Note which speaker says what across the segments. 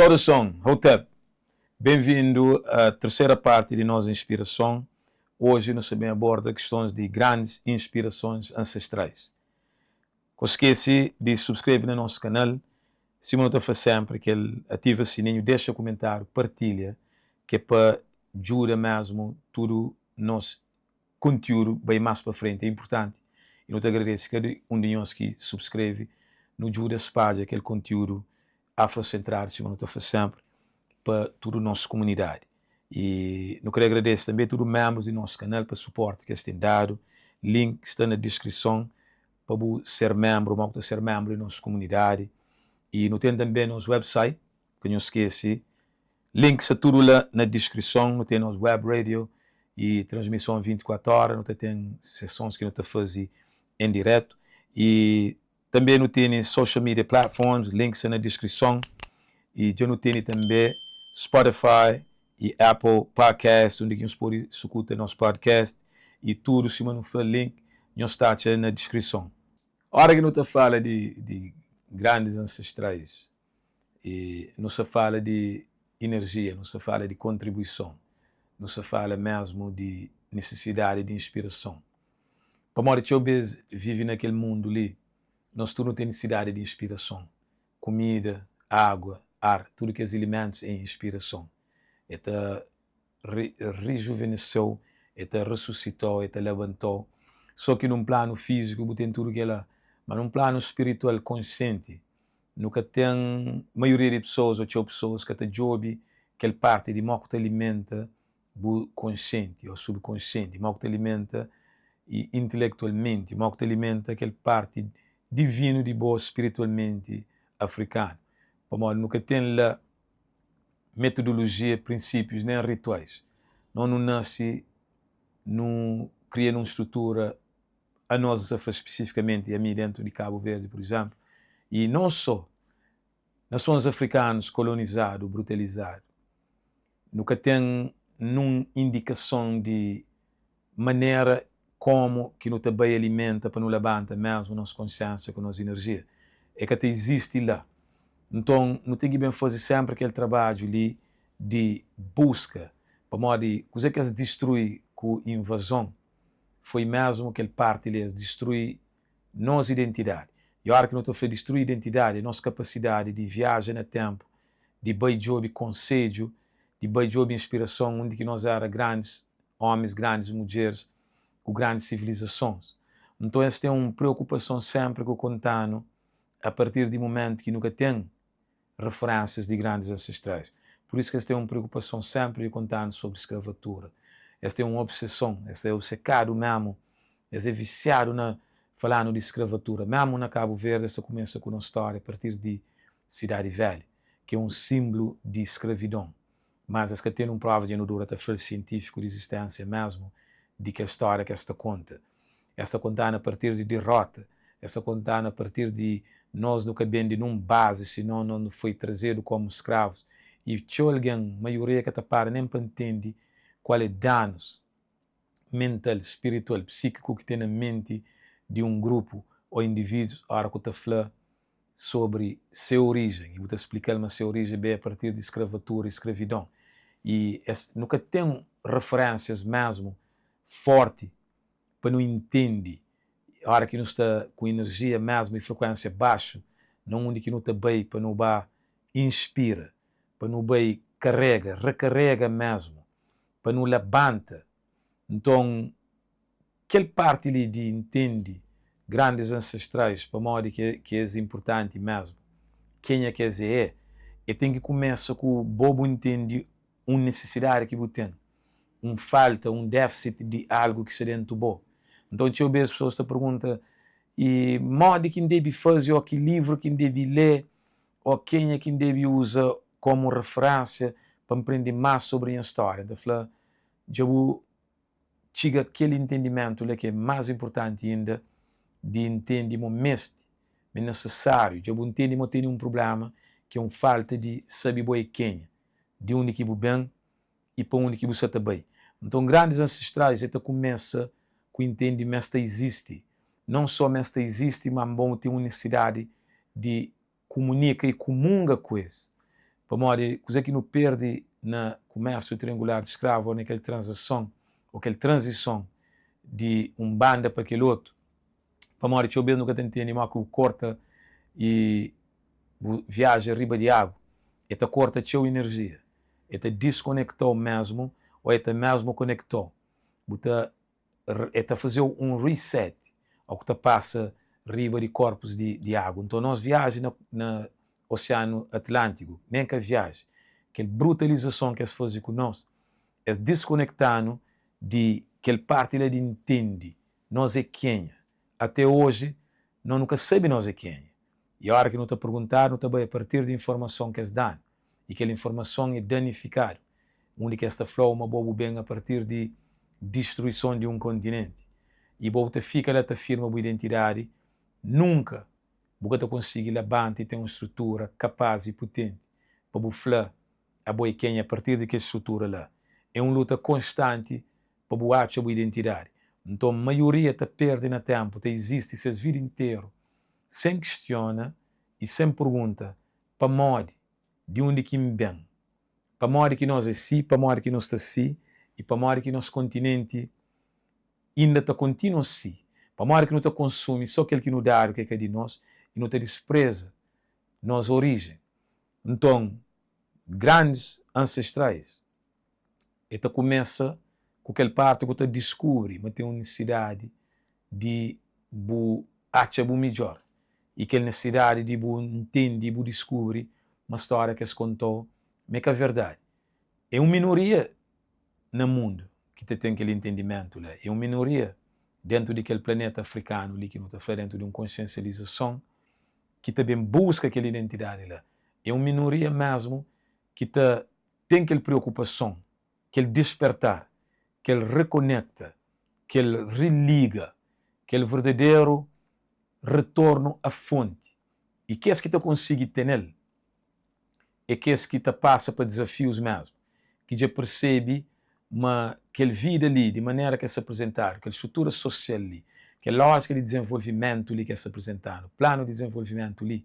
Speaker 1: Saudason, Hotep! Benvindu a tersera parti di nos inspirason. Oji nu sta ben aborda kistons di grandis inspirasons ansestrais. Ka skese di subskreve na nos kanal, sima nu ta fla senpri, kel ativa sininhu, dexa kumentariu, partilha, ke pa djuda mesmu tudu nos kontiúdu bai más pa frenti. É inpurtanti i nu ta agradese kada un di nhos ki subskreve. Nu djuda spadja kel kontiúdu afrosentradu, sima nu ta fla senpri, pa tudu nos kumunidadi. I nu kre agradese tanbe tudu menbrus di nos kanal pa suporti ki es ten dadu. Link sta na diskrison pa bu ser menbru, mo ku ta ser menbru di nos kumunidadi. I nu ten tanbe nos website, ka nhos skese. Link sta tudu la na diskrison. Nu ten nos web radio i transmison 24 ora. Nu ta ten sesons ki nu ta faze en diretu. I tanbe nu tene social media platforms, link sta na diskrison. I dja nu tene tanbe Spotify i Apple Podcast, undi ki nhos pode sukuta nos podcast. I tudu, sima nu fla, link nhos ta atxa na diskrison. Ora ki nu ta fala di grandis ansestrais, i nu sta fala di inerjia, nu sta fala di kontribuison, nu sta fala mesmu di nisisidadi di inspirason. Pamodi txeu bes vive na kel mundu li, nos tudu nu ten nisisidadi di inspirason. Kumida, água, ar, tudu kes ilimentus é inspirason. E ta rijuveneseu, e ta resusitau, e ta labantau. So ki nun planu fíziku bu ten tudu kela, ma nun planu spiritual konsienti, nu ka ten, maioria di pesoas ô txeu pesoas ka ta djobe kel parti di mo ku ta alimenta bu konsienti ô subkonsienti, mo ku ta alimenta i intelektualmenti, mo ku ta alimenta kel parti divinu di bo spiritualmenti afrikanu. Pamodi nu ka ten la metodolojia, prinsípius nen rituais. Nos nu nase, nu kria nun strutura, anos N sa fla spesifikamenti ami dentu di Kabu Verdi, pur izenplu, i non so nasons afrikanus kolonizadu, brutalizadu, nu ka ten nun indikason di manera komu ki nu ta bai alimenta pa nu labanta mesmu nos konsiensia ku nos inerjia. E ka ta izisti la. Nton nu ten ki ben faze senpri kel trabadju li di buska, pamodi kuze ki es distrui ku invazon foi mesmu kel parti li, es distrui nos identidadi. I ora ki nu ta fla distrui identidadi, é nos kapasidadi di viaja na tenpu, di bai djobe konsedju, di bai djobe inspirason undi ki nos era grandis omis, grandis mudjeris ku grandis sivilizasons. Nton es ten un preokupason senpri ku konta-nu a partir di mumentu ki nu ka ten referensias di grandis ansestrais. Pur isu ki es ten un preokupason senpri di konta-nu sobri skravatura. Es ten un obseson, es é obsekadu memu, es é visiadu na fala-nu di skravatura. Memu na Kabu Verdi es ta kumesa ku nos stória a partir di Sidadi Velha, ki é un sinblu di skravidon. Mas es ka ten un prova dja nu dura ta fla-l sientífiku di izistensia mesmu di kel stória ki es ta konta. Es ta konta-nu a partir di dirota, es ta konta-nu a partir di nos nu ka ben di nun bazi sinon nos nu foi trazedu komu skravus i txeu algen, maioria ka ta para nen pa ntende kual é danus mental, spiritual, psíkiku ki ten na menti di un grupu o indivídus ora ku ta fla sobri se orijen i bu ta splika-l ma se orijen ben a partir di skravatura i skravidon i es nu ka ten referensias mesmu forti pa nu intendi ora ki nu sta ku inerjia mesmu i frekuensia baxu na undi ki nu ta bai pa nu ba inspira pa nu bai karega rekarega mesmu pa nu labanta nton Kel parti li di intendi grandis ansestrais pamodi ki es inpurtanti mesmu, kenha ki es é, e ten ki kumesa ku bo bu intendi un nisisidadi ki bu ten, un falta, un defisit di algu ki sta dentu bo. Nton txeu bes pesoas ta pergunta, i modi ki N debe faze o ki livru ki N debe lé o kenha ki N debe uza komu referensia pa N prende mas sobri nha stória? N ta fla, dja bu txiga kel intendimentu la ki é más inpurtanti inda di intende mo meste, ma é nesesáriu. Dja bu ntende mo tene un prubléma ki é un falta di sabe bo é kenha, di undi ki bu ben i pa undi ki bu sa ta bai. Nton, grandis ansestrais e ta kumesa ku intende ma es ta izisti. Non só ma es ta izisti, ma bo ten un nesesidadi di kumunika i kumunga ku es. Pamodi kuzê ki nu perde na kumérsiu triangular di skravu ô na kel tranzason ô kel tranzison di un banda pa kel otu, pamodi txeu bês nu ka ta ntende modi ki bu korta i bu viaja riba di agu, e ta korta txeu inerjia, e ta diskonekta-u mésmu ô e ta mésmu konekta-u. Bu ta e ta faze-u un reset ó ku ta pasa riba di korpus di agu. Nton nos viaji na Osianu Atlántiku, nen ka viaji, kel brutalizason ki es faze ku nos, es diskonekta-nu di kel parti la di ntende nos é kenha. Até oji nos nu ka sabe nos é kenha. I óra ki nu ta perguntadu, nu ta bai apartir di informason ki es da-nu. I kel informason é danifikadu, undi ki es ta fla-u ma bo bu ben apartir di distruison di un kontinenti. I bo bu ta fika la ta afirma bu identidadi, nunka bu ka ta konsigi labanta i ten un strutura kapás i putenti pa bu fla abo é kenha apartir di kel strutura la. É un luta konstanti pa bu atxa bu identidadi. Nton, maioria ta perde na ténpu, ta izisti ses vida interu sen kistiona i sen pergunta pamodi, di undi ki N ben, pamodi ki nos é si, pamodi ki nu sta si i pamodi ki nos kontinenti inda ta kontinua si, pamodi ki nu ta konsumi sô kel ki nu dadu ki é ka di nos i nu ta dispreza nos orijen. Nton, grandis ansestrais e ta kumesa ku kel parti ku ta diskubri ma ten un nisisidadi di bu atxa bu midjor i kel nisisidadi di bu ntende i bu diskubri ma stória ki es konta-u ma é ka verdadi. É un minoria na mundu ki ta ten kel entendimentu la. É un minoria dentu di kel planeta afrikanu li ki nu ta fla dentu di un konsiensializason ki ta ben buska kel identidadi la. É un minoria mesmu ki ta ten kel preokupason, kel dispertar, kel rekonekta, kel riliga, kel verdaderu retornu a fonti. I kes ki ta konsigi tene-l é kes ki ta pasa pa dizafius mesmu, ki dja persebe ma kel vida li, di manera ki es aprizentadu, kel strutura sosial li, kel lójika di dizenvolvimentu li ki es aprizentadu, planu di dizenvolvimentu li,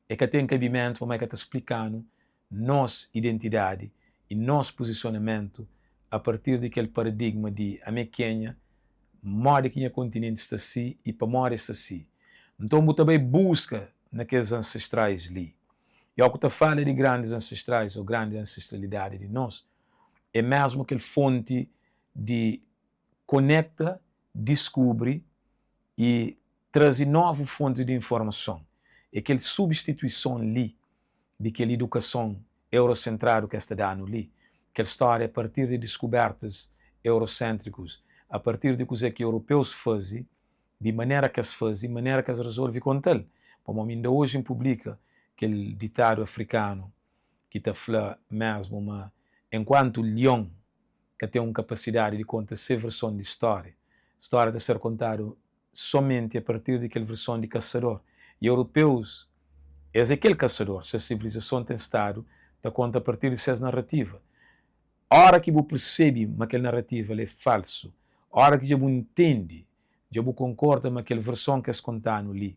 Speaker 1: E ka ten kabimentu pamodi e ka ta splika-nu nos identidadi i nos puzisionamentu a partir di kel paradigma di ami é kenha, modi ki nha kontinenti sta si i pamodi e sta si. Nton bu ta bai buska na kes ansestrais li. I óku ta fala di grandis ansestrais ô grandi ansestralidadi di nos, é mesmu kel fonti di konekta, diskubri i traze novu fontis di informason. É kel substituison li di kel idukason eurosentradu ki es ta da-nu li, kel stória a partir di diskubertas eurosentrikus, a partir di kuzê ki europeus faze, di manera ki es faze, manera ki es rezolve konta-l. Pamodi inda oji N publika kel ditadu afrikanu ki ta fla mesmu ma enkuantu lion ka ten un kapasidadi di konta se verson di stória, stória ta ser kontadu somenti a partir di kel verson di kasador. I europeus, es é kel kasador, ses sivilizason ten stadu ta konta a partir di ses narativa. Ora ki bu persebe ma kel narativa la é falsu, ora ki dja bu ntende, dja bu konkorda ma kel verson ki es konta-nu li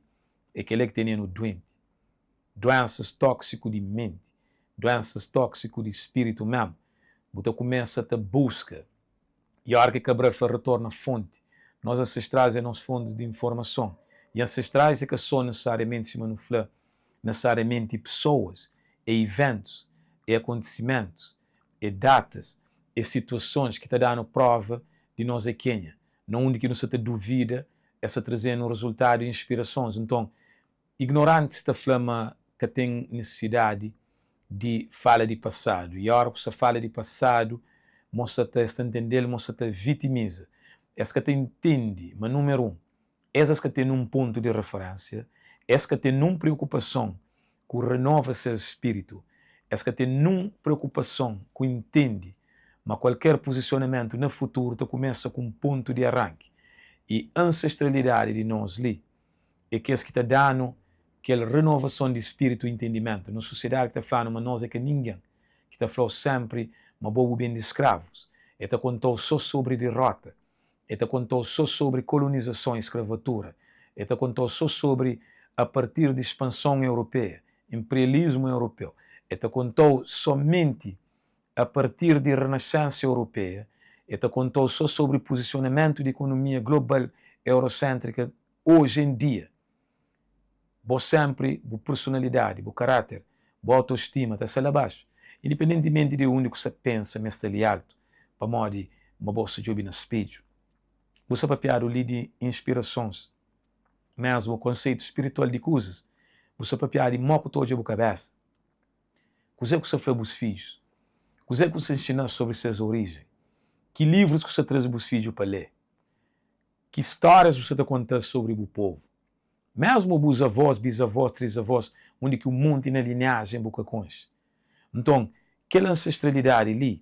Speaker 1: é kel-la ki tene-nu duenti, duensas tóksiku di menti, duensas tóksiku di spiritu mésmu, bu ta kumesa ta buska I ora ki Cabral fla retorna fonti, nos ansestrais é nos fontis di informason. I ansestrais é ka so nesesariamenti, sima nu fla, nesesariamenti pesoas, é iventus, é akontisimentus, é datas, é situasons ki ta da-nu prova di nos é kenha. Na undi ki nu sa ta duvida, es sa traze-nu rezultadu i inspirasons. Nton, Ignorantis ta fla ma ka ten nisisidadi di fala di pasadu i ora ku sta fala di pasadu mo sta ta es ta ntendel mo sta ta vitimiza. Es ka ta intendi ma numeru un es es ka ten nun pontu di referensia, es ka ten nun priokupason ku renova ses spiritu, es ka ten nun priokupason ku intendi ma kualker puzisionamentu na futuru ta kumesa ku un pontu di aranki i ansestralidadi di nos li é kes ki ta da-nu kel renovason di spiritu i ntendimentu. Nos susiedadi ki ta fla-nu ma nos é ka ningen, ki ta fla-u senpri ma bo bu ben di skravus, e ta konta-u so sobri dirota, e ta konta-u so sobri kolonizason i skravatura, e ta konta-u so sobri a partir di spanson europeia, inprialismu europeu. E ta konta-u somenti a partir di Renascensa Europeia, e ta konta-u so sobri puzisionamentu di ikonomia global eurosentrika oji en dia. Bo senpri, bu personalidadi, bu karater, bu autostima ta sta la baxu, indipendentimenti di undi ku sta pensa ma e sta li altu, pamodi ma bo sta djobi na spedju. Bu sta papiadu li di inspirasons, mesmu konseitu spiritual di kuzas, bu sta papiadu di mo ku ta odja bu kabesa. Kuzê ku sta fla bus fidjus? Kuzê ku sta inxina-s sobri ses orijen? Ki livrus ku sta traze bus fidju pa lé? Ki stórias bu sta ta konta-s sobri bu povu? Mésmu bus avós, bizavós, trizavós, undi ki un monti na linhajen bu ka konxe. Nton, kel ansestralidadi li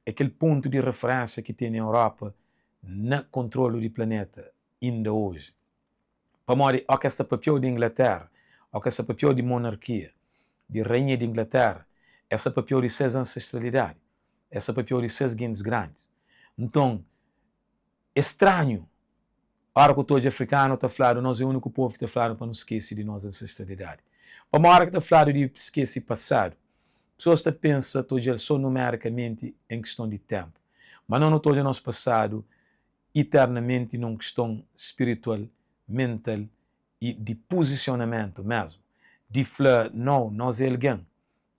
Speaker 1: é kel pontu di referénsia ki tene Europa na kontrolu di planeta inda oji. Pamodi ó kes ta papiau di Inglaterra, ó kes ta papiau di monarkia, di rainha di Inglaterra, es ta papiau di ses ansestralidadi, es ta papiau di ses gentis grandis. Nton, é stranhu ora ku ta odja afrikanu ta fladu nos é uniku povu ki ta fladu pa nu skese di nos ansestralidadi. Pamodi ora ki ta fladu di skese pasadu, pesoas ta pensa ta odja-l so numerikamenti en kiston di tenpu. Ma nos nu ta odja nos pasadu iternamenti na un kiston spiritual, mental i di puzisionamentu mesmu, di fla, No, nos é algen.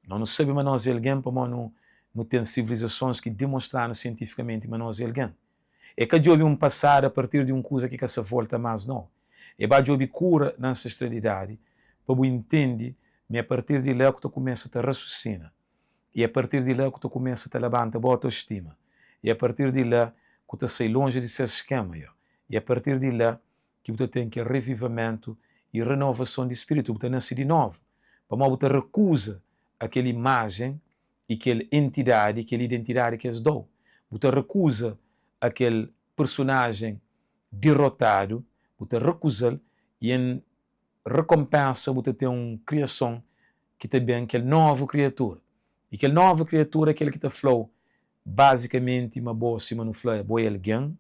Speaker 1: Nos nu sabe ma nos é algen pamodi nu nu ten sivilizasons ki dimostra-nu sientifikamenti ma nos é algen. É ka djobe un pasadu a partir di un kuza ki ka sa volta más, no. É ba djobe kura na ansestralidadi pa bu intende ma é a partir di la ku ta kumesa ta rasusina. I é a partir di la ku ta kumesa ta labanta bu autostima. I é a partir di la ku ta sai lonji di ses skema. I é a partir di la ki bu ta ten kel revivamentu i renovason di spiritu, bu ta nase di novu, pamodi bu ta rekuza akel imajen i kel entidadi, kel identidadi ki es da-u. Bu ta rekuza akel personajen dirotadu, bu ta rekuza-l i en rekonpensa bu ta ten un kriason ki ta ben, kel novu kriatura. I kel novu kriatura é kel ki ta fla-u bazikamenti ma bo, sima nu fla, bo é algen,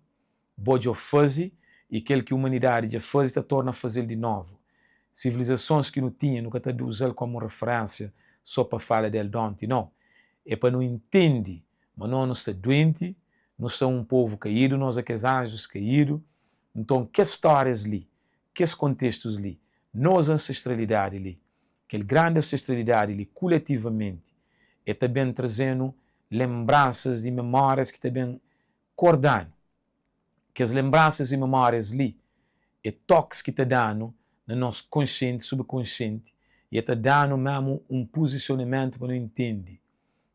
Speaker 1: bo dja faze i kel ki umanidadi dja faze ta torna faze-l di novu. Sivilizasons ki nu tinha nu ka ta uza-l komu referensia so pa fala del donti, nau. É pa nu intendi ma nos nu sta duenti, nu sta un povu kaídu, nos é kes anjus kaídu. Nton kes stórias li, kes kontestus li, nos ansestralidadi li, kel grandi ansestralidadi li kuletivamenti, e ta ben traze-nu lenbransas i memórias ki ta ben korda-nu. Kes lenbransas i memórias li é tokis ki ta da-nu na nos konsienti, subkonsienti, i e ta da-nu mésmu un puzisionamentu pa nu intende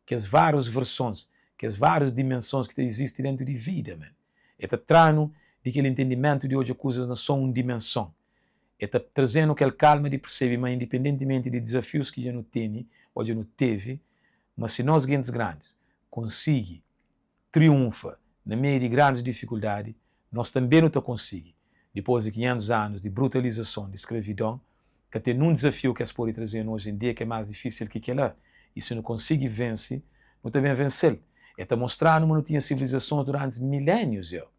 Speaker 1: kes várius versons, kes várius dimensons ki ta izisti déntu di vida. Man. E ta tra-nu di kel intendimentu di odja kuzas na sô un dimenson. E ta traze-nu kel kalma di persebe ma indipendentimenti di dizafius ki dja nu tene ô dja nu tevi, ma si nos gentis grandis konsigi triunfa na meiu di grandis difikuldadi, nos tanbe nu ta konsigi. Dipôs di 500 anus di brutalizason di skravidon, ka ten nun dizafiu ki es pode traze-nu oji en dia ki é más difísil ki kel-la. I si nu konsigi vense, nu ta ben vense-l. E ta mostra-nu ma nu tinha sivilizasons durantis milénius. Eu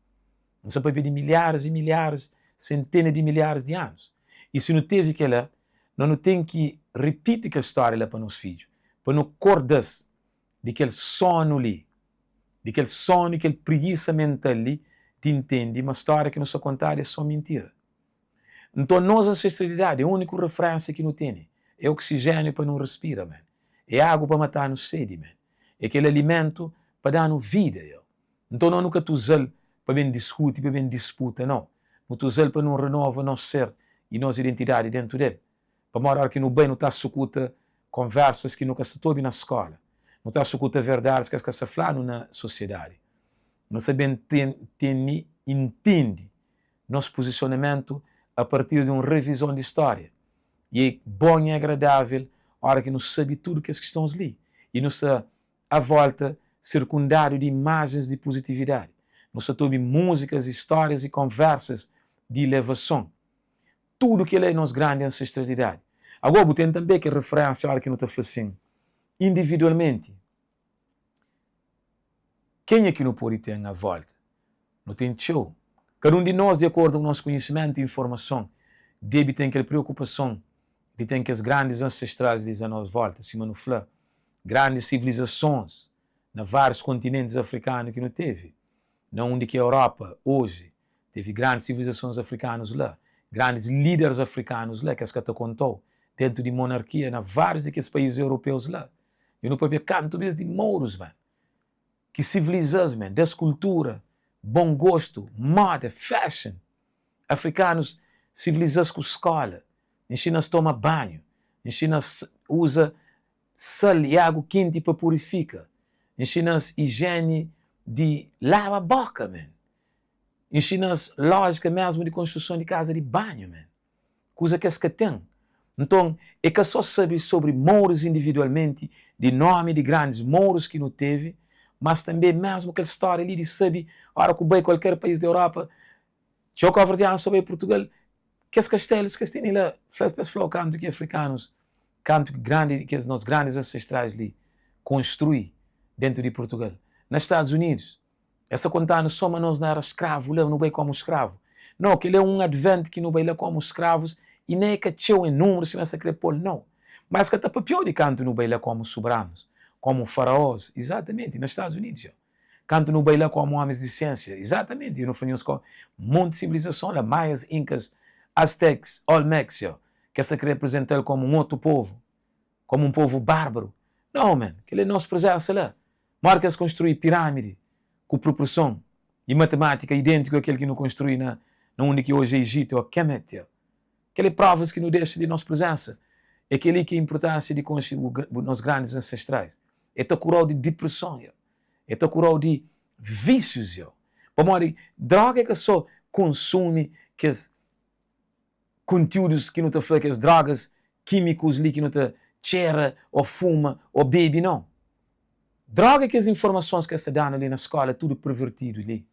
Speaker 1: N sta pâpia di milharis i milharis, sentena di milharis di anus. I si nu tevi kel-la, nos nu ten ki ripiti kel stória la pa nos fidju, pa nu korda-s di kel sonu li, di kel sonu i kel prigisa mental li di ntende ma stória ki nu sta kontadu é sô mintira. Nton, nos ansestralidadi é úniku referénsia ki nu tene. É oksijéniu pa nu respira, man. É agu pa mata-nu sedi, man. É kel alimentu pa da-nu vida, yo. Nton, nos nu ka ta uza-l pa ben diskuti, pa ben disputa, nau. Nu ta uza-l pa nu renova nos ser i nos identidadi déntu del. Pamodi óras ki nu bai nu ta sukuta konversas ki nu ka sta ta obi na skóla, nu ta sukuta verdadis ki es ka sta fla-nu na sosiedadi. Nu sta ben tene intende nos puzisionamentu a partir di un revizon di stória. I é bon i agradável óras ki nu sabe tudu kes kistons li i nu sta a volta sirkundadu di imajens di puzitividadi. Nu sta ta obi múzikas i stórias i konversas di ilevason. Tudu kel-la é nos grandi ansestralidadi. Agó, bu ten tanbê kel referénsia óra ki nu ta fla sin, individualmenti, kenha ki nu pode ten a volta? Nu ten txeu. Kada un di nos, di akordu ku nos konhisimentu i informason, debe ten kel preokupason di ten kes grandis ansestralis li a nos volta, sima nu fla. Grandis sivilizasons na várius kontinentis afrikanu ki nu tevi, na undi ki Europa oji tevi grandis sivilizasons afrikanus la, grandis líderis afrikanus la, ki es ka ta konta-u, dentu di monarkia na várius di kes país europeus la. Dja nu papia kantu bes di mourus, man, ki siviliza-s, man, da-s kultura, bon gostu, moda, fashion. Afrikanus siviliza-s ku skola, nxina-s toma banhu, nxina-s uza sal i agu kenti pa purifika, nxina-s ijieni di laba boka, man, nxina-s lójika mesmu di konstruson di kaza di banhu, man, kuza ki es ka ten. Nton, é ka sô sabe sobri mourus individualmenti, di nomi di grandis mourus ki nu tevi, mas tanbê mesmu kel stória li di sabe ora ku bai kualker país di Europa, Txeu kóverdianus ta bai Purtugal, kes kastelus ki es tene la, fla pa es fla-u kantu ki afrikanus, kantu ki grandi kes nos grandis ansestrais li konstrui dentu di Purtugal. Na Stadus Unidus, es ta konta-nu so ma nos na era skravu la, nu bai komu skravu. No, kel-li é un advent ki nu bai la komu skravus i nen é ka txeu en númeru sima es ta kre pô-l, nau. Ma es ka ta papiau di kantu nu bai la komu sobranus, komu faraós, izatamenti, na Stadus Unidus, dja. Kantu nu bai la komu omis di siensia, izatamenti, nu fla nhos ko monti sivilizason la, Maias, Inkas, Azteks, Olmeks, yo, kes ta kre aprizental komu un otu povu, komu un povu barbaru. Nau, men, kel é nos prezensa la. Modi ki es konstrui piramidi ku proporson i matematika identiku a kel ki nu konstrui na na undi ki oji é Ijitu o Kemet, yo. Kel é provas ki nu dexa di nos prezensa. É kel li ki é inpurtansia di konxe bu nos grandis ansestrais. E ta kurau di depreson, yo. E ta kurau di vísius, yo. Pamodi droga é ka sô konsumi kes kontiúdus ki nu ta fla kes drogas kímikus li ki nu ta txera ô fuma ô bebe, nau. Droga é kes informasons ki es ta da-nu li na skóla tudu pervertidu li.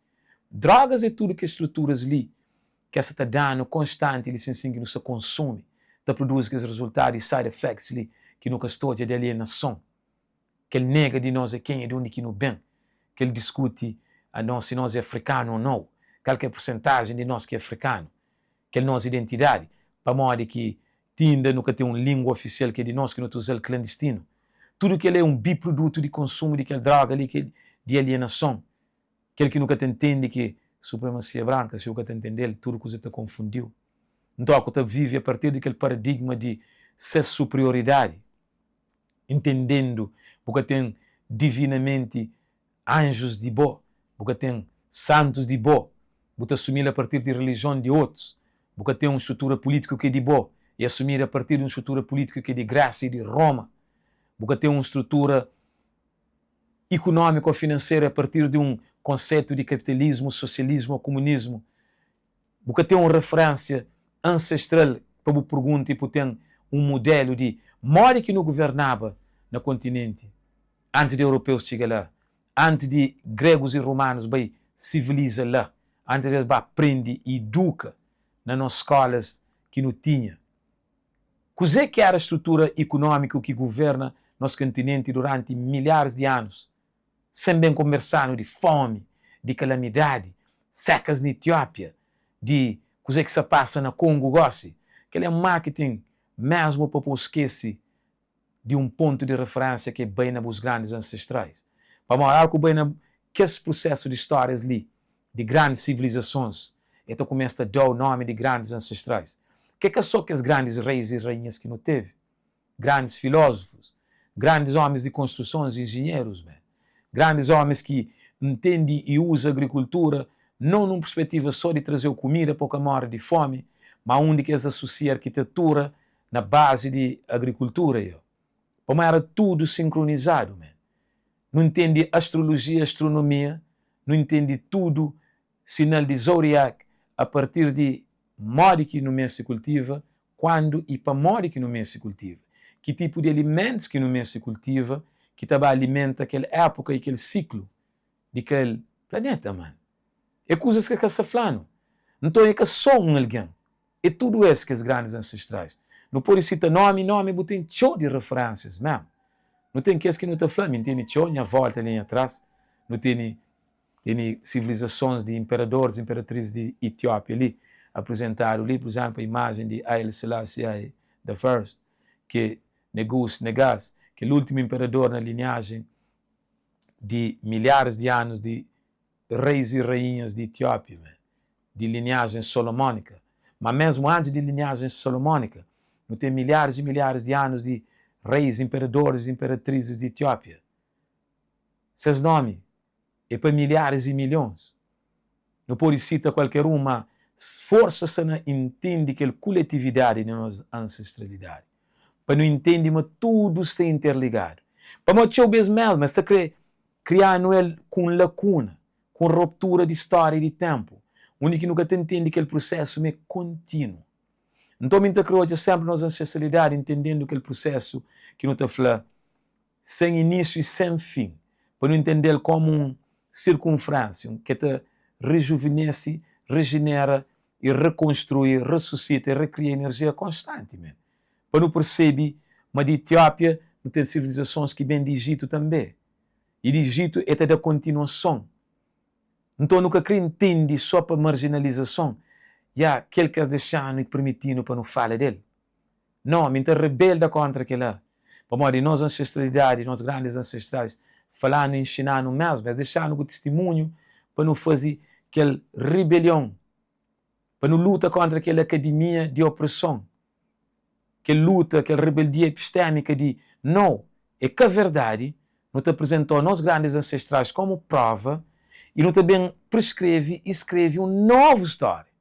Speaker 1: Drogas é tudu kes struturas li ki es sa ta da-nu konstanti li sin sin ki nu sa konsumi ta produzi kes rezultadu i side effects li ki nu ka sta odja di alienason. Kel nega di nos é kenha, di undi ki nu ben, kel diskuti anos si nos é afrikanu o nou, kal ki é pursentajen di nos ki é afrikanu, kel nos identidadi, pamodi ki ti inda nu ka ten un lingua ofisial ki é di nos ki nu ta uza-l klandistinu. Tudu kel é un biprudutu di konsumu di kel droga li ki é di alienason. Kel ki nu ka ta ntende ki supremasia branka, si bu ka ta ntende-l, tudu kuza ta konfundi-u. Nton, ku ta vive a partir di kel paradigma di ses suprioridadi, ntendendu bu ka ten divinamenti anjus di bo, bu ka ten santus di bo, bu ta asumi-l a partir di relijion di otus, bu ka ten un strutura pulítiku ki é di bo, e asumidu a partir di un strutura pulítiku ki é di Grésia i di Roma, bu ka ten un strutura ikunómiku ô finanseru a partir di un konsetu di kapitalismu, sosialismu ô kumunismu. Bu ka ten un referénsia ansestral pa bu pergunta i bu ten un mudelu di modi ki nu guvernaba na kontinenti antis di europeus txiga la, antis di gregus i romanus bai siviliza la, antis di es ba prende i iduka na nos skólas ki nu tinha. Kuzê ki éra strutura ikunómiku ki guverna nos kontinenti duranti milharis di anus, sen ben konbersa-nu di fómi, di kalamidadi, sékas na Etiópia, di kuzê ki sta pasa na Kongu gósi? Kel-li é un marketing mésmu pa pô-u skese di un pontu di referénsia ki é bai na bus grandis ansestrais. Pamodi óra ku bai na kes prusésu di stórias li di grandis sivilizasons, e ta kumesa ta da-u nómi di grandis ansestrais, ki é ka sô kes grandis reis i rainhas ki nu tevi, grandis filózufus, grandis ómis di konstrusons, injinherus, mé, grandis ómis ki ntende i uza agrikultura non nun perspetiva sô di traze-u kumida pa bu ka móre di fómi, má undi ki es asosia arkitetura na bazi di agrikultura yo. Pamodi era tudu sinkronizadu man. Nu ntende astrolojia, astronomia, nu ntende tudu sinal di zodiac a partir di modi ki nu meste kultiva, kuandu i pamodi ki nu meste kultiva, ki tipu di alimentus ki nu meste kultiva ki ta ba alimenta kel époka i kel siklu di kel planeta man. É kuzas ki ka sta fla-nu. Nton é ka sô un algen. É tudu es kes grandis ansestrais. Nu pode sita nomi, nomi bu ten txeu di referensias mesmu. Nu ten kes ki nu ta fla, mi N tene txeu nha volta li nha tras, nu tene tene sivilizasons di imperadoris, imperatris di Etiópia li aprizentadu li, pur izenplu, imajen di Haile Selassie I the First, ki Negus, Negas, kel últimu inperador na linhajen di milharis di anus di reis i rainhas di Etiópia, man, di linhajen solomónika. Má mésmu antis di linhajen solomónika, nu ten milharis i milharis di anus di reis, inperadoris i inperatrizis di Etiópia. Ses nómi é pa milharis i milhons. Nu pode sita kualker un, má forsa sta na intende kel kuletividadi di nos ansestralidadi, pa nu intende ma tudu sta interligadu. Pamodi txeu bês mésmu es ta krê kria-nu el ku un lakuna, ku un roptura di stória i di ténpu, undi ki nu ka ta intende kel prusésu ma é kontinu. Nton, mi N ta krê odja sénpri nos ansestralidadi intendendu kel prusésu ki nu ta fla sen inísiu i sen fin, pa nu intende-l kómu un sirkunfrénsia, un ke ta rejuvenese, rejenera i rekonstrui, resusita i rekria enerjia konstantimenti. Pa nu persebe ma di Etiópia nu ten sivilizasons ki ben di Ijitu tanbe, i di Ijitu e ta da kontinuason. Nton nu ka kre ntende so pa marjinalizason, ya kel ki es dexa-nu i permiti-nu pa nu fala del. No, mi N ta rebelda kóntra kel-la, pamodi nos ansestralidadi, nos grandis ansestrais fala-nu i inxina-nu mésmu, es dexa-nu ku tistimunhu pa nu faze kel ribelion, pa nu luta kóntra kel akademia di opreson, kel luta, kel rebeldia epistémika di no, é ka verdadi, nu ta aprizentou nos grandis ansestrais kómu próva i nu ta ben preskreve i skreve un novu stória.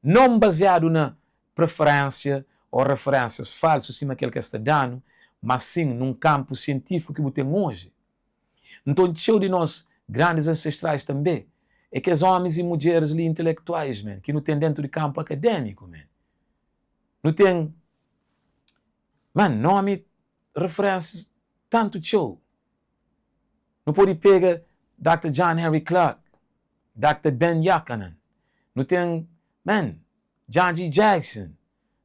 Speaker 1: Non baziadu na preferénsia ô referénsias falsu sima kel ki es ta da-nu, má sin nun kanpu sientífiku ki bu ten oji. Nton, txeu di nos grandis ansestrais tanbê é kes ómis i mudjeris li intelektuais, man, ki nu ten déntu di kanpu akadémiku, man. Nu ten, man, nómi, referénsias tantu txeu. Nu pode pega Doctor John Henrik Clarke, Doctor Ben Jochannan, nu ten, man, John G. Jackson,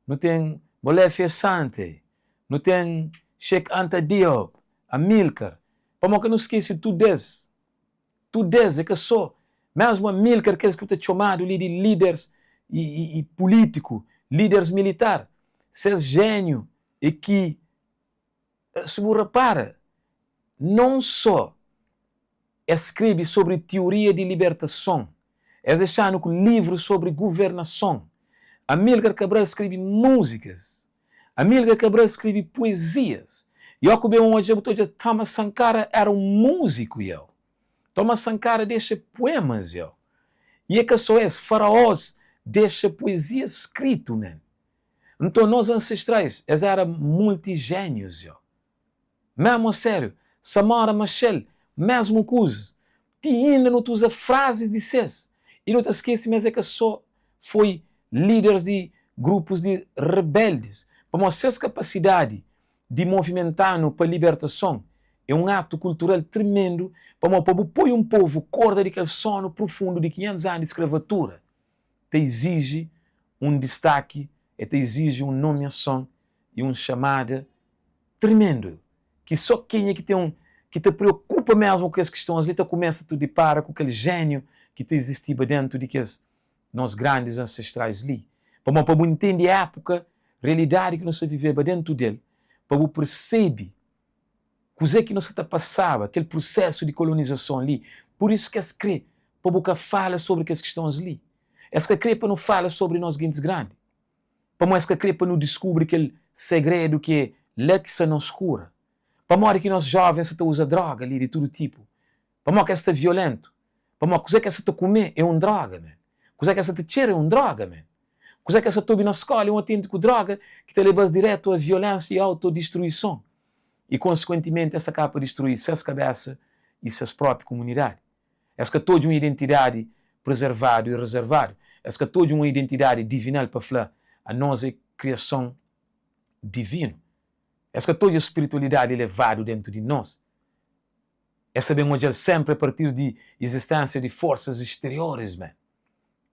Speaker 1: nu ten Molefi Asante, nu ten Cheikh Anta Diop, Amilcar, pamodi ka nu skese tudu es, tudu es, é ka so, mesmu Amilcar, kes ki ta txomadu li di líderes i, i, i pulítiku, líderes militar, ses jéniu é ki Si bu repara, non só es skrebe sobri tioria di libertason, es dexa-nu ku livrus sobri guvernason. Amílcar Cabral skrebe múzikas, Amílcar Cabral skrebe puezias. I ó ku ben odja, bu ta odja Thomas Sankara éra un múziku, iau. Thomas Sankara dexa puemas, iau. I é ka só es, faraós dexa puezias skritu, man. Nton, nos ansestrais, es éra multijénius, yo. Mésmu asériu, Samora Machel, mésmu kuzas. Ti inda nu ta uza frazis di ses i nu ta skese ma es é ka sô foi líderis di grupus di rebeldis, pamodi ses kapasidadi di movimenta-nu pa libertason é un atu kultural tremendu, pamodi pa bu poi un povu korda di kel sónu prufundu di 500 anu di skravatura, ta iziji un distaki, e ta iziji un nomiason i un xamada tremendu ki so kenha ki ten un ki ta preokupa mesmu ku kes kistons li ta kumesa ta dipara ku kel jéniu ki ta izistiba dentu di kes nos grandis ansestrais li. Pamodi pa bu intende épuka, realidadi ki nu sta viveba dentu del, pa bu persebe Kuzê ki nu sa ta pasaba, kel prusésu di kolonizason li. Pur isu ki es krê pa bu ka fala sobri kes kistons li. Es ka krê pa nu fala sobri nos gentis grandi, pamodi es ka krê pa nu diskubri kel segredu ki é la ki sta nos kura. Pamodi ki nos jóvens sa ta uza dróga li di tudu tipu? Pamodi ki es sta violentu? Pamodi kuzê ki es sa ta kume é un dróga, man. Kuzê ki es sa ta txera é un dróga, man. Kuzê ki es sa ta obi na skóla é un autêntiku dróga ki ta leba-s dirétu a violénsia i autodistruison. I konsekuentimenti es ta kaba pa distrui ses kabésa i ses própi kumunidadi. Es ka ta odja un identidadi prezervadu i rezervadu. Es ka ta odja un identidadi divinal pa fla, Anos é kriason divinu. Es ka ta odja spiritualidadi elevadu déntu di nos. Es ta ben odja-l sénpri a partir di izisténsia di forsas exterioris, mé,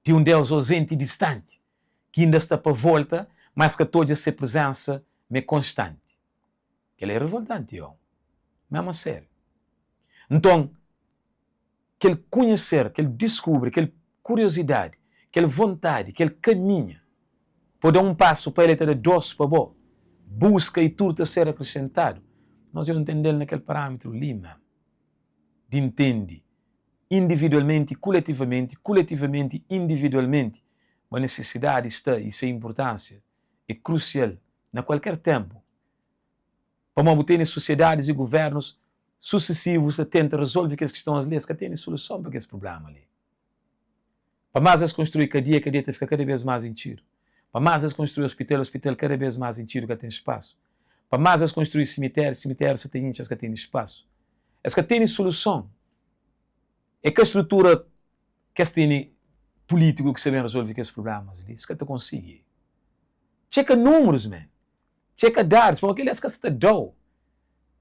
Speaker 1: di un Deus ozenti i distanti, ki inda sta pa volta, má es ka ta odja se prezénsa mé konstanti. Kel-la é revoltanti, yo. Mésmu asériu. Nton, kel kunheser, kel diskubri, kel kuriozidadi, kel vontadi, kel kaminha, pa da un pasu pa el, el ta da dos pa bo. Buska i tudu ta ser akresentadu. Nos dja nu ntende-l na kel parâmitru li mésmu, di ntende individualmenti i kuletivamenti, kuletivamenti individualmenti, ma nisisidadi sta i se inpurtánsia é krusial na kualker ténpu, pamodi bu tene susiedadis i guvérnus susesivus ta tenta rezolve kes kistons li, es ka tene soluson pa kes prubléma li. Pa más es konstrui kadia, kadia ta fika kada bês más intxidu. Pa más es konstrui ospital, ospital kada bês más intxidu, ka ten spasu. Pa más es konstrui simitériu, simitériu sa ta intxi, es ka tene spasu. Es ka tene soluson. É ka strutura ki es tene pulítiku ki sa ben rezolve kes prublémas li. Es ka ta konsigi. Txeka númerus, man. Txeka dadus, pamodi kel-li es ka sa ta da-u.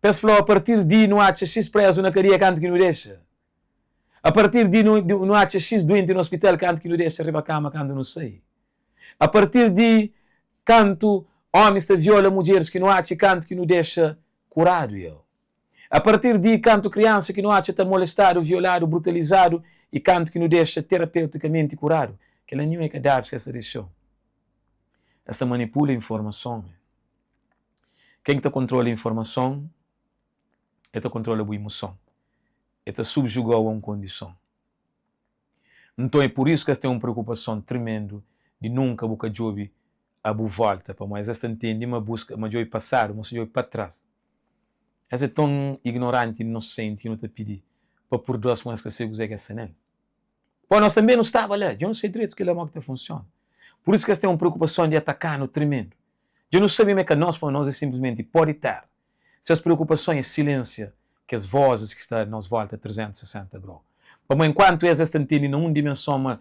Speaker 1: Pa es fla-u, apartir di nu atxa xis prézu na kadia kantu ki nu dexa. A partir di nu nu atxa X duenti na ospital kantu ki nu dexa riba kama kantu nu sai. A partir di kantu omis ta viola mudjeris ki nu atxa i kantu ki nu dexa kuradu eu. A partir di kantu kriansa ki nu atxa ta molestadu, violadu, brutalizadu i kantu ki nu dexa terapeuticamenti kuradu. Kela ninhun é ka dadus ki es ta dexau. Es ta manipula informason. Ken ki ta kontrola informason el ta kontrola bu imuson, el ta subjuga-u a un kondison. Nton é pur isu ki es ten un preokupason tremendu di nunka bu ka djobe a bu volta, pamodi es es ta ntende ma buska, ma djobe pasadu, ma si djobe pa tras. Es é ton ignoranti, inosenti ki nu ta pidi pa purdua-s pamodi es ka sabe kuzê ki es sta nel. Pamodi nos tanbê nu staba la, dja nu sabe dretu kel-la modi ki ta funsiona. Pur isu ki es ten un preokupason di ataka-nu tremendu. Dja nu sabe ma é ka nos, pamodi nos é sinplismenti pó di téra. Ses preokupason é silensia kes vozis ki sta nos volta 360 grau. Pamodi enkuantu es es ta ntende na un dimenson ma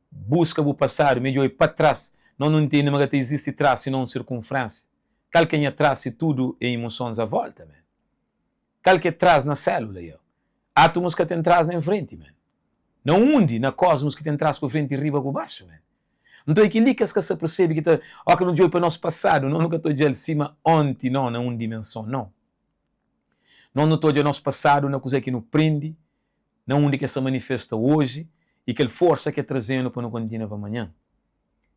Speaker 1: buska bu pasadu midjo é pa tras, nos nu ntende ma ka ta izisti tras sino un sirkunfrensia. Kal ke nha tras si tudu é imusons a volta, man? Kal ke tras na selula yo? Átumus ka ten tras nen frenti, man. Na undi na kosmus ki ten tras ku frenti riba ku baxu, man? Nton é kel-li ki es ka sa persebe ki ta óki nu djobe pa nos pasadu, nos nu ka ta odja-l sima onti, no, na un dimenson, no. Nos nu ta odja nos pasadu na kuzê ki nu prende, na undi ki el sta manifesta oji i kel forsa ki el traze-nu pa nu kontinua pa manhan.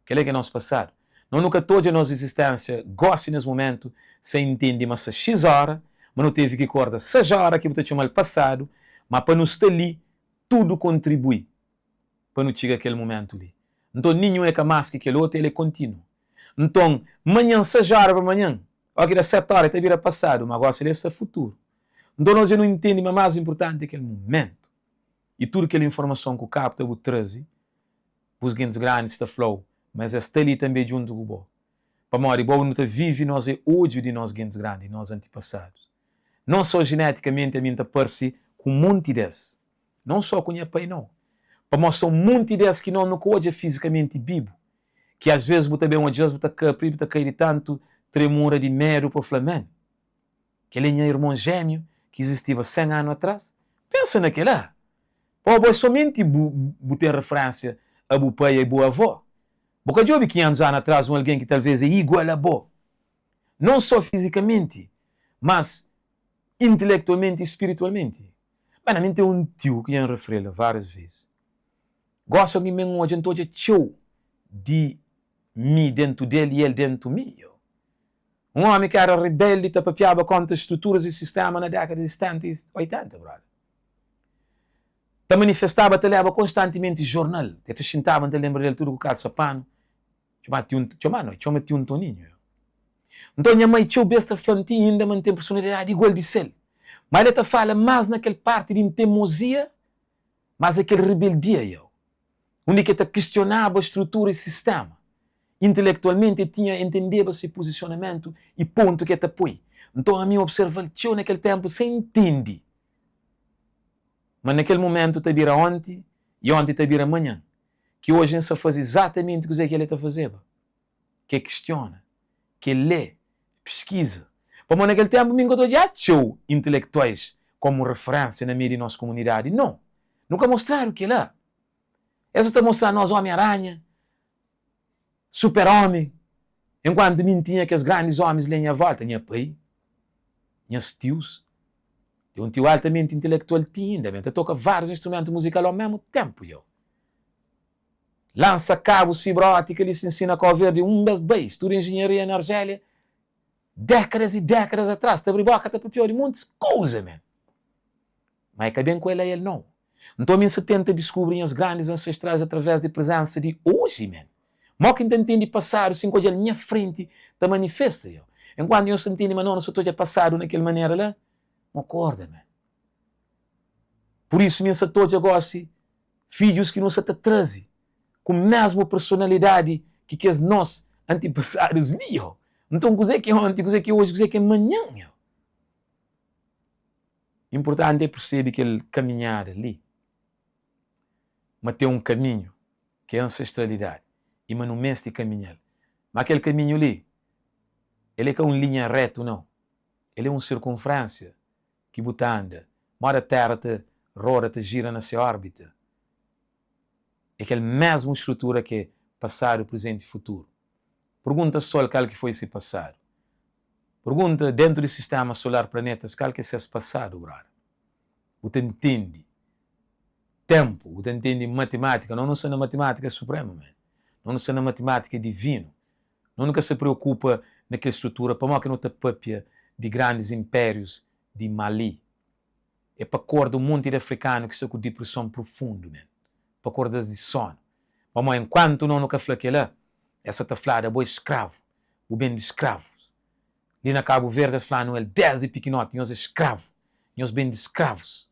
Speaker 1: Kel-li ki é nos pasadu. Nos nu ka ta odja nos izisténsia gósi nes momentu sen intende ma sta xis óra, ma nu tevi ki korda 6 óra ki bu ta txoma-l pasadu, ma pa nu sta li tudu kontribui pa nu txiga kel mumentu li. Nton, ninhun é ka más ki kel otu, el é kontinu. Nton, manhan, 6 óra pa manhan, óki da 7 óra, el ta bira pasadu, má gósi li el sta futuru. Nton, nos dja nu intende ma más inpurtanti é kel mumentu. I tudu kel informason ku kapta bu traze, bus gentis grandis ta fla-u ma es sta li tanbê djuntu ku bo. Pamodi bo nu ta vive, nos é odju di nos gentis grandi, di nos antipasadus. Non sô jinetikamenti ami N ta parse ku un monti des. Non só ku nha pai nau. Pamó son munti des ki nos nu ka odja fizikamenti bibu, ki as ves bu ta ben odja-s bu ta kapri, bu ta kai di tantu tremura di medu pa fla, Man, kel é nha irmon jémiu ki izistiba 100 anu atras? Pensa na kel-la! Pamó bo é somenti bu bu ten referénsia a bu pai i bu avó. Bu ka djobe 500 anu atras un algen ki talvês é igual a bo, non só fizikamenti, mas intelektualmenti i spiritualmenti. Man, ami N ten un tiu ki dja N referi el várias vezes. Gosi algen ben odja, N ta odja txeu di mi dentu del i el dentu mi. Yo. Un omi ki era rebeldi ta papiaba kontra struturas i sistema na dékada di 70 i 80, brother. Ta manifestaba, ta leba konstantimenti jornal. El ta xintaba, N ta lenbra del tudu ku kalsa panu. Txoma tiu, txoma no, txoma tiu Ntoninhu. Yo. Nton nha mai txeu bes ta fla-m ti inda ma N ten personalidadi igual di sel. Má el ta fala más na kel párti di N temozia, más é kel rebeldia yo. Undi ki el ta kistionaba strutura i sistéma. Intelektualmenti el tinha, el ntendeba se puzisionamentu i pontu ki el ta poi. Nton ami N observa-l txeu na kel ténpu sen ntende. Ma na kel mumentu ta bira onti i onti ta bira manhan. Ki oji N sta faze izatamenti kuzê ki el ta fazeba. Ki é kistiona, ki é lé, piskiza. Pamodi na kel ténpu mi N ka ta odja txeu intelektuais komu referénsia na meiu di nos komunidadi. No! Nu ka mostradu kel-la. Es ta mostra nos Omi-Aranha, Super-Omi, enkuantu mi N tinha kes grandis omis li a nha volta, nha pai, nhas tius. Ten un tiu altamenti intelektual ti inda, ben ta toka várius instrumentu muzikal au mésmu ténpu, yo. Lansa kabus fibra ótika li si nsina Kau Verdi un bes bai studa injinharia na Arjélia. Dékadas i dékadas atras, ta abri bóka ta papiau di montis kuza, man. Ma e ka ben ku el ael nau. Nton mi N sa tenta diskubri nhas grandis ansestrais através di prezénsa di oji, man. Mo ki N ta ntende pasadu si N ka odja-l nha frenti ta manifesta, yo? Enkuantu nhos ta ntende ma no nu sa ta odja pasadu na kel manera la, mo korda, man. Pur isu mi N sa ta odja gosi fidjus ki nu sa ta traze ku mésmu personalidadi ki kes nos antipasadus li, yo. Nton kuzê ki é onti, kuzê ki é oji, kuzê ki é manhan, yo? Inpurtanti é persebe kel kaminhada li, ma ten un kaminhu ki é ansestralidadi i ma nu meste kaminha-l. Má kel kaminhu li, el é ka un linha rétu, nau. El é un sirkunfrénsia ki bu ta anda, móda Téra ta roda, ta jira na se órbita. É kel mésmu strutura ki é pasadu, prezenti i futuru. Pergunta Sol kal ki foi se pasadu. Pergunta dentu di sistema solar planetas kal ki é ses pasadu, brother. Bu ta ntende tempu, bu ta ntende matimátika. Nos nu sta na matimátika suprema, man. Nos nu sta na matimátika divinu. Nos nu ka sta preokupa na kel strutura pamodi ki nu ta papia di grandis impérius di Mali. É pa korda un monti di afrikanu ki sta ku dipreson profundu, man. Pa korda-s di sonu. Pamodi enkuantu no nu ka fla kela, es sa ta fladu abo é skravu, bu ben di skravus. Li na Kabu Verdi es flanu el desdi pikinoti, nhos é skravu, nhos ben di skravus,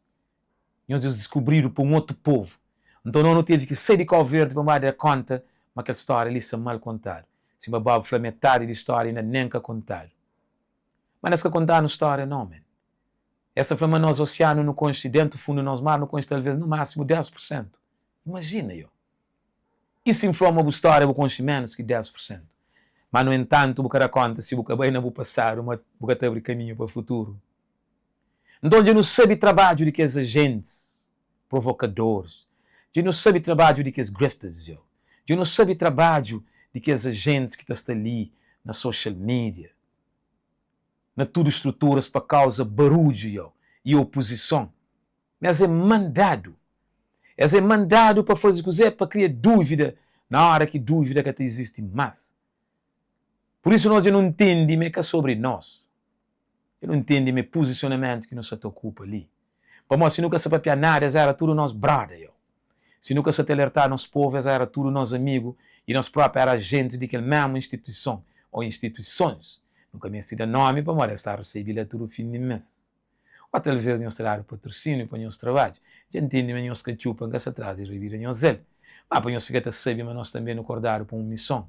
Speaker 1: nhos deus diskubridu pa un otu povu. Nton no nu tevi ki sai di Kau Verdi pa ba da konta ma kel stória li sa mal kontadu. Sima Bob fla metadi di stória inda nen ka kontadu. Ma nes ka kontanu stória no, men. Es ta fla ma nos osianu nu konxe dentu fundu nos mar nu konxe talvez nu masimu 10 pur sentu. Imajina yo. I si N fla-u ma bu stória bu konxe ménus ki 10 pur sentu? Má nu entantu, bu ka da kónta si bu ka bai na bu pasadu ma bu ka ta abri kaminhu pa futuru. Nton, dja nu sabe trabadju di kes ajentis provokadoris, dja nu sabe trabadju di kes grifters yo, dja nu sabe trabadju di kes ajentis ki ta sta li na social media, na tudu struturas pa kauza barudju yo i opuzison. Ma es é mandadu. Es é mandadu pa faze kuzê? Pa kria dúvida na óra ki dúvida ka ta izisti más. Pur isu nos dja nu ntende ma é ka sobri nos. Dja nu ntende ma é puzisionamentu ki nu sa ta okupa li. Pamodi si nu ka sa papiá nada, es éra tudu nos broda, yo. Si nu ka sa ta alertá nos povu, es éra tudu nos amigu i nos própi éra ajentis di kel mésmu instituison ô instituisons. Nu ka meste da nómi pamodi es ta resebe la tudu fin di mês. Ô talvês nhos ta dadu patrusíniu pa nhos trabadju. Dja N ntende ma nhos ka txupa, N ka sta tras di rabida nhos el. Má pa nhos fika ta sabe ma nos tanbê nu kordadu pa un mison.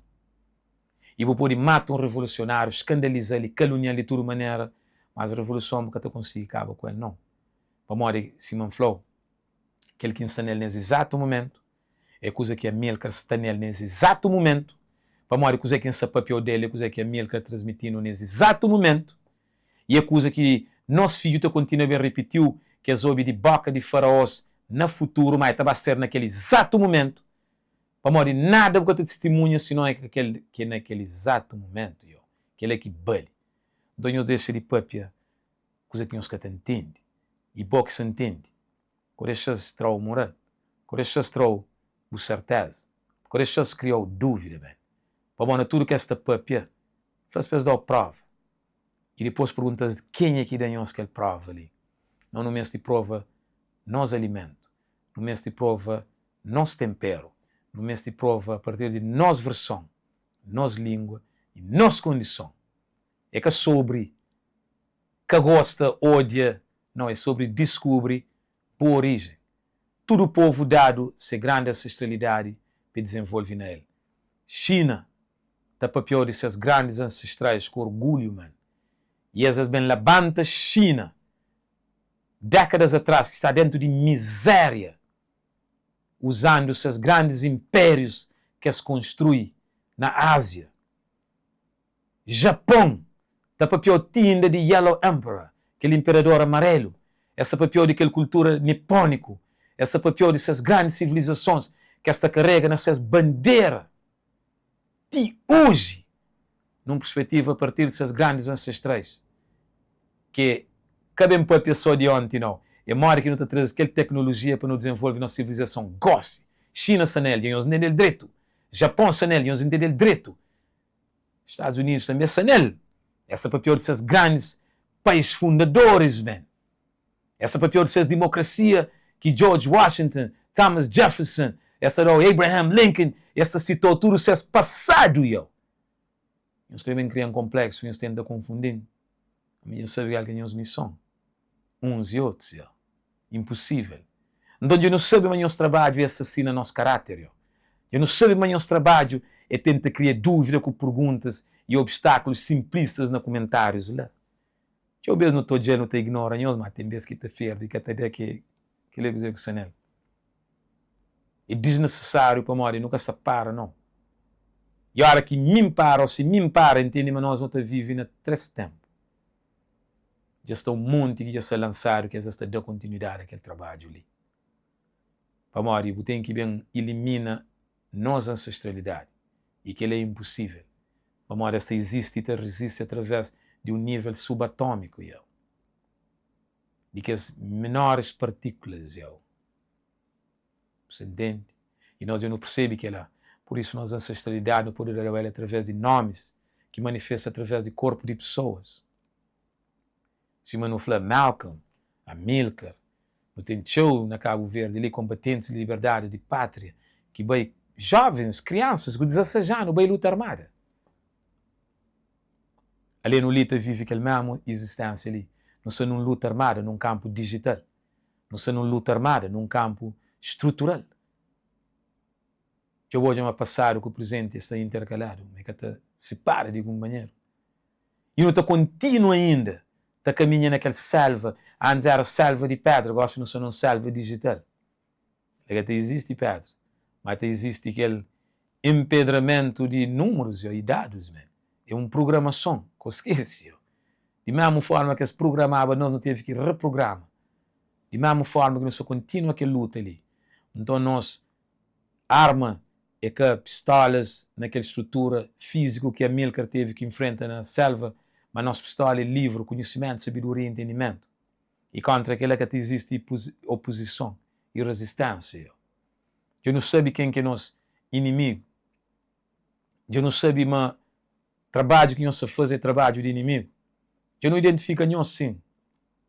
Speaker 1: I bu pode mata un revolusionáriu, skandaliza-l i kalunia-l di tudu manera, mas revoluson bu ka ta konsigi kaba ku el, nau. Pamodi, sima N fla-u, kel ki N sta na el nes izatu mumentu é kuza ki Amilcar sta nel nes izatu mumentu, pamodi kuzê ki N sta papia-u del é kuzê ki Amilcar transmiti-nu nes izatu mumentu. I é kuza ki nos fidju ta kontinua ben ripitiu ki es obi di boka di faraós na futuru, má e ta ba ser na kel izatu mumentu, pamodi nada bu ka ta tistimunha sinon é ka kel ki é na kel izatu mumentu. Yo, kel-la ki bali. Nton nhos dexa di papia kuza ki nhos ka ta ntende, i bo ki sa ntende, ka dexa-s tra-u moral, ka dexa-s tra-u bu serteza, ka dexa-s kria-u dúvida, ben, pamodi na tudu ki es ta papia, fla-s pa es da-u prova. I dipôs pergunta-s, Kenha ki da nhos kel próva li? Nos nu meste prova nos alimentu, nu meste prova nos tenperu, nu meste prova apartir di nos verson, nos língua i nos kondison. É ka sobri ka gosta, ôdia, nau, é sobri diskubri bu orijen. Tudu povu dadu se grandi ansestralidadi pa e dizenvolve na el. Xina ta papiau di ses grandis ansestrais ku orgulhu, man. I es es ben labanta Xina dékadas atras ki sta dentu di mizéria, uzandu ses grandis inpérius ki es konstrui na Ázia. Japon ta papiau ti inda di Yellow Emperor, kel inperador amarelu. Es ta papiau di kel kultura nipóniku. Es ta papiau di ses grandi sivilizasons ki es ta karega na ses bandera ti oji, nun perspetiva a partir di ses grandis ansestrais, ki ka ben papia so di onti nau, é modi ki nu ta traze kel teknolojia pa nu dizenvolve nos sivilizason gosi. Xina sta na el, dja nhos ntende-l dretu. Japon sta na el, dja nhos ntende-l dretu. Stadus Unidus tanbe sta na el. Es ta papiau di ses grandis pais fundadoris, man. Es ta papiau di ses dimokrasia ki George Washington, Thomas Jefferson, es ta dau Abraham Lincoln, es ta sitau tudu ses pasadu, yo. Nhos krê ben kria-m konpleksu, nhos tenta konfundi-m. Ami dja N sabe kal ki é nhos mison, uns i otus, yo. Inpusível. Nton dja nu sabe ma nhos trabadju é asasina nos karáter, yo. Dja nu sabe ma nhos trabadju é tenta kria dúvida ku perguntas i obstákulus sinplistas na kumentárius la. Txeu bês nu ta odja-l, nu ta ignora nhos, má ten bês ki ta ferbe i ka ta da ke kel-li é kuzê ku sta nel. É disnisisáriu pamodi nu ka sta para nau. I óra ki mi N para ô si mi N para, N ntende ma nos nu ta vive na três ténpu. Dja sta un monti ki dja sta lansadu ki es sta da kontinuidadi a kel trabadju li. Pamodi bu ten ki ben ilimina nos ansestralidadi i kel-la é inpusível pamodi es ta izisti i ta rizisti através di un nível subatómiku iau di kes menoris partíkulas iau. Bu sta ntende? I nos dja nu persebe kel-la. Pur isu, nos ansestralidadi nu pode da-u el através di nómis ki manifesta através di korpu di pesoas. Sima nu fla Malcolm, Amilcar, nu ten txeu na Kabu Verdi li konbatentis di liberdadi di pátria ki bai, jovens, kriansas ku 16 anu bai luta armada. Ale nu li ta vive kel mésmu izistensia li. Nu sta nun luta armada nun kanpu dijital. Nu sta nun luta armada nun kanpu strutural. Dja bu odja ma pasadu ku prizenti es sta interkaladu, ma e ka ta sipara di kunpanheru. I nu ta kontinua inda ta kaminha na kel selva, antis era selva di pedra, gosi nu sta nun selva dijital. La ka ta izisti pedra, ma ta izisti kel enpedramentu di numerus i dadus men. É un prugramason, ka skese. Di mesmu forma ki es prugramaba nos, nu tevi ki reprugrama. Di mesmu forma ki nu sta kontinua kel luta li. Nton nos arma é ka pistolas na kel strutura fíziku ki Amílcar tevi ki nfrenta na selva, ma nos pistola é livru, konhisimentu, sabedoria i entendimentu. I kóntra kel-la ka ta izisti opozison i rezisténsia. Dja nu sabe ken ki é nos inimigu. Dja nu sabe ma trabadju ki nhos sta faze é trabadju di inimigu. Dja nu identifika nhos, sin,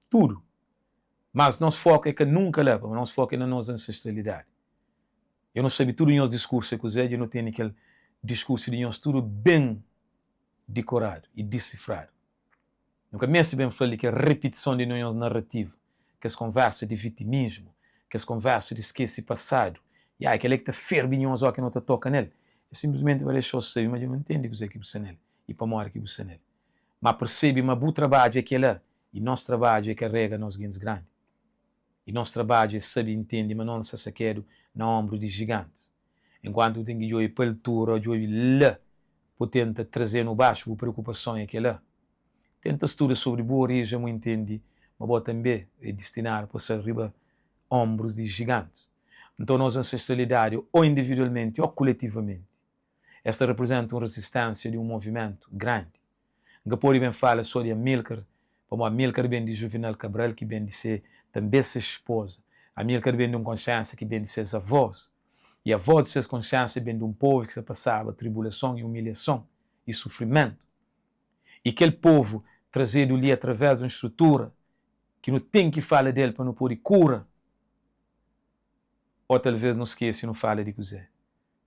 Speaker 1: tudu. Mas nos foku é ka nunka la, pamodi nos foku é na nos ansestralidadi. Dja nu sabe tudu nhos diskursu é kuzé, dja nu tene kel diskursu di nhos tudu ben dikoradu i disifradu. Nu ka meste ben fla-l di kel ripitison di nhos narativa, kes konversa di vitimismu, kes konversa di skese pasadu. Ya, é kel-la ki ta ferbe nhos óki nu ta toka nel. É sinplismenti pa dexa-u sabe ma dja nu ntende kuzê ki bu sta nel i pamodi ki bu sta nel. Má persebe ma bu trabadju é kel-la i nos trabadju é karega nos gentis grandi. I nos trabadju é sabe intende ma nos nu sta sakedu na onbru di jigantis. Enkuantu bu ten ki djobe pa altura ô djobe la bu tenta traze-nu baxu, bu preokupason é kel-la. Tenta studa sobri bu orijen bu intende ma bo tanbe é distinadu pa sta riba onbrus di jigantis. Nton nos ansestralidadi ô individualmenti ô kuletivamenti es ta riprizenta un rizistensia di un movimentu grandi. N ka pode ben fala so di Amilcar, pamodi Amilcar ben di Juvenal Cabral ki ben di se tanbe se spoza. Amilcar ben di un konsiensia ki ben di ses avos. I avos di ses konsiensia ben di un povu ki sta pasaba tribulason i umilhason i sufrimentu. I kel povu trazedu li atraves di un strutura ki nu ten ki fala del pa nu pode kura. O talves nu skese nu fala di kuze.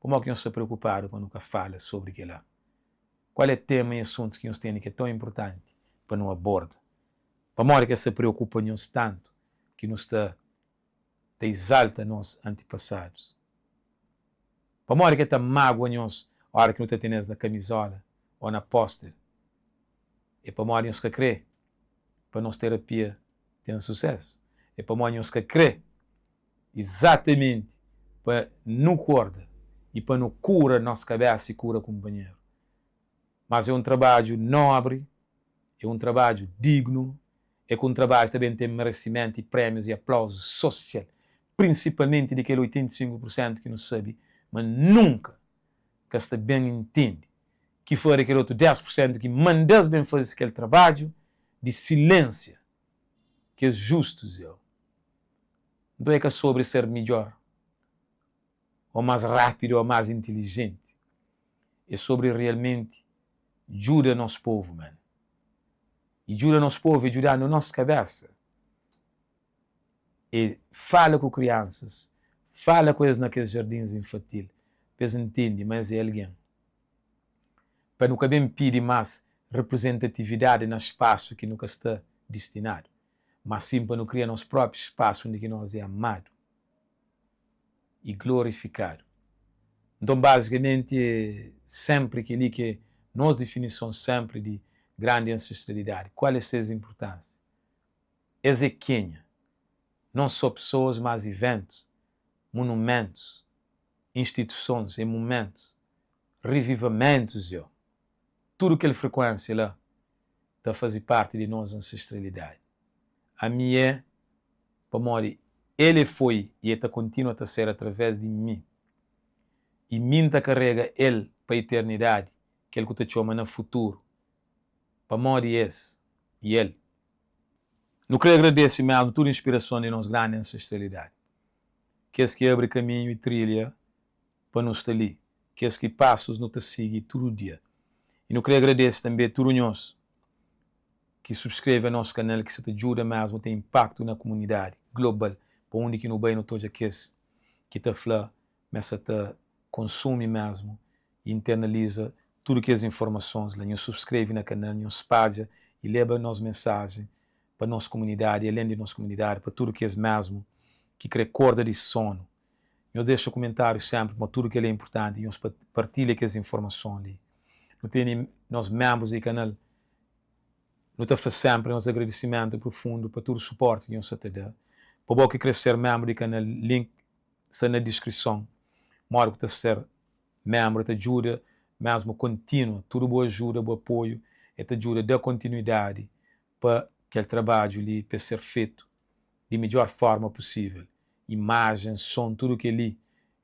Speaker 1: Pamodi ki nhos sta preokupadu pa nu ka fala sobri kel-la? Kual é tema i asuntus ki nhos tene ki é ton inpurtanti pa nu aborda? Pamodi ki es sta preokupa nhos tantu ki nu sta ta izalta nos antipasadus? Pamodi ki el ta mágua nhos óra ki nu ta tene-s na kamizola ô na póster? É pamodi nhos ka krê pa nos terapia ten susésu? É pamodi nhos ka krê izatamenti pa nu korda i pa nu kura nos kabésa i kura kunpanheru? Mas é un trabadju nóbri, é un trabadju dignu, é ku un trabadju ta ben ten meresimentu i prémius i aplauzu sosial, prinsipalmenti di kel 85 pur sentu ki nu sabe ma nunka ka sta ben intende, ki fari kel otu 10 pur sentu ki manda-s ben faze kel trabadju di silensia kes justus. Eu nton é ka sobri ser midjor ô más rápidu ô más intilijenti, é sobri realmenti djuda nos povu, man. I djuda nos povu é djudanu nos kabésa. É fala ku kriansas, fala ku es na kes jardins infatil, pa es ntende ma es é algen. Pa nu ka ben pidi más reprezentatividadi na spasu ki nu ka sta distinadu, má sin pa nu kria nos própi spasu undi ki nos é amadu i glorifikadu. Nton, bazikamenti, é sénpri kel-li ki é nos difinison sénpri di grandi ansestralidadi. Kual é ses inpurtánsia? Es é kenha? Non sô pesoas, mas iventus, munumentus, institusons e mumentus, rivivamentus yo. Tudu kel frekuénsia la ta faze parti di nos ansestralidadi. Ami é pamodi El é foi i E ta kontinua ta ser através di mi. I mi N ta karega El pa iternidadi, kel ku ta txoma na futuru, pamodi es i El. Nu kre agradese mesmu tudu inspirason di nos grandi ansestralidadi, kes ki abri kaminhu i trilha pa nu sta li, kes ki pasus nu ta sigi tudu dia. I nu kre agradese tanbe tudu nhos ki subskreve a nos kanal ki sa ta djuda mesmu ten inpaktu na kumunidadi global pa undi ki nu bai nu ta odja kes ki ta fla ma es sa ta konsumi mesmu i internaliza tudu kes informasons la. Nhos subskreve na kanal, nhos spadja i leba nos mensajen pa nos kumunidadi i alen di nos kumunidadi pa tudu kes mesmu ki kre korda di sonu. Nhos dexa kumentáriu sénpri pamodi tudu kel-li é inpurtanti. Nhos partilha kes informason li. Nu tene nos ménbrus di kanal. Nu ta fla sénpri nos agradisimentu prufundu pa tudu suporti ki nhos sa ta da. Pa bo ki kre ser ménbru di kanal, link sta na diskrison. Modi ku ta ser ménbru ta djuda mésmu kontinua. Tudu bu ajuda, bu apoiu, e ta djuda da kontinuidadi pa kel trabadju li pa e ser fetu di midjor forma pusivel. Imajen, son, tudu kel-li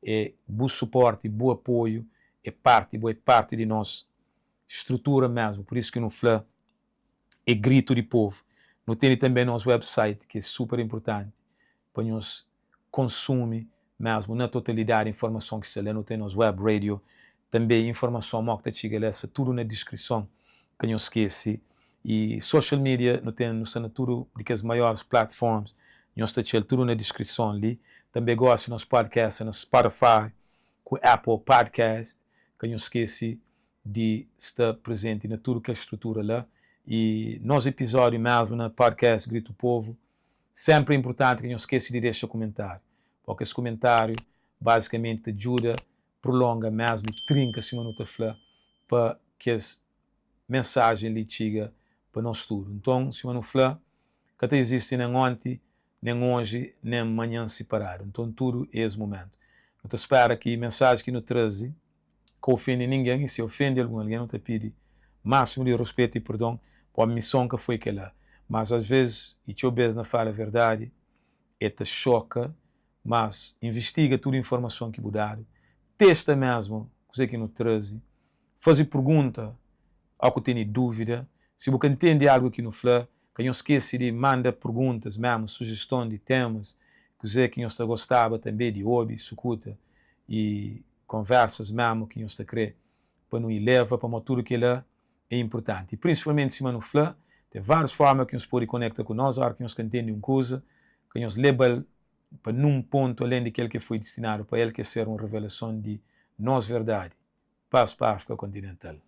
Speaker 1: é bu suporti, bu apoiu, é parti, bo é parti di nos strutura mesmu. Pur isu ki nu fla é gritu di povu. Nu tene tanbe nos website ki é super inpurtanti pa nhos konsumi mesmu na totalidadi informason ki sta la. Nu ten nos web radio tanbe, informason mo ki ta txiga la sta tudu na diskrison, ka nhos skese. I social media nu ten, nu sta na tudu di kes maioris platforms, nhos ta txal tudu na diskrison li. Tanbe gosi nos podcast sta na Spotify ku Apple Podcast, ka nhos skese di sta prezenti na tudu kel strutura la. I nos episódiu mesmu na podcast Gritu Povu Sénpri é inpurtanti ka nhos skese di dexa kumentáriu, pamodi kes kumentáriu bazikamenti ta djuda prulonga mésmu i trinka, sima nu ta fla, pa kes mensajen li txiga pa nos tudu. Nton, sima nu fla, ka ta izisti nen onti, nen oji, nen manhan siparadu. Nton, tudu é es mumentu. Nu ta spera ki mensajen ki nu traze ka ofende ningen i si ofende algun algen nu ta pidi másimu di ruspetu i perdon pamodi mison ka foi kela. Mas as ves i txeu bes na fala verdadi e ta xoka mas invistiga tudu informason ki bu dadu, testa mesmu kuze ki nu traze, faze pergunta ó ku tene dúvida, si bu ka ntende algu ki nu fla ka nhos skese di manda perguntas mesmu, sujeston di temas, kuze ki nhos ta gostaba tanbe di obi, sukuta i konversas memu ki nhos ta kre pa nu ileva, pamodi tudu kela é inpurtanti. I prinsipalmenti sima nu fla, ten várius forma ki nhos pode konekta ku nos óras ki nhos ka ntende un kuza, ka nhos leba-l pa nun pontu alén di kel ki foi distinadu pa el, ki é ser un revelason di nos verdadi. Pas pa Áfrika kontinental.